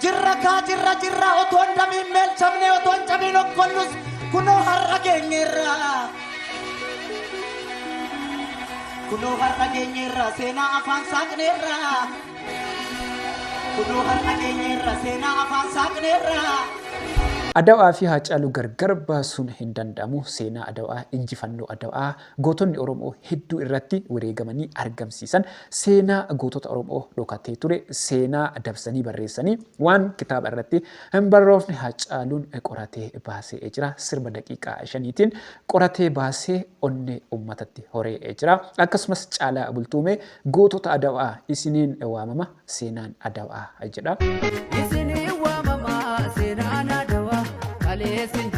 Jirra kaa jirra jirra otoo hin damiin meelchamne otoo hin cabiin okkollus kunoo har'a geenyeerra. Kunoo har'a geenyeerra seenaa afaan saaqneerra. Kunoo har'a geenyeerra seenaa afaan saaqneerra. Adawaa fi Haacaaluu gargar baasuun hin danda'amu. Seenaa Adawaa, injifannoo Adawaa gootonni Oromoo hedduu irratti wareegamanii argamsiisan, seenaa gootota Oromoo dhokatee ture, seenaa dabsanii barreessanii waan kitaaba irratti hin barroofne Haacaaluun qoratee baasee jira. Sirba daqiiqaa shaniitiin qoratee baasee onnee ummatatti horee jira. Akkasumas Caalaa Bultuumee gootota Adawaa isiniin waamama seenaan Adawaa jedha. Isiniin waamama seenaan Adawaa kaleessin.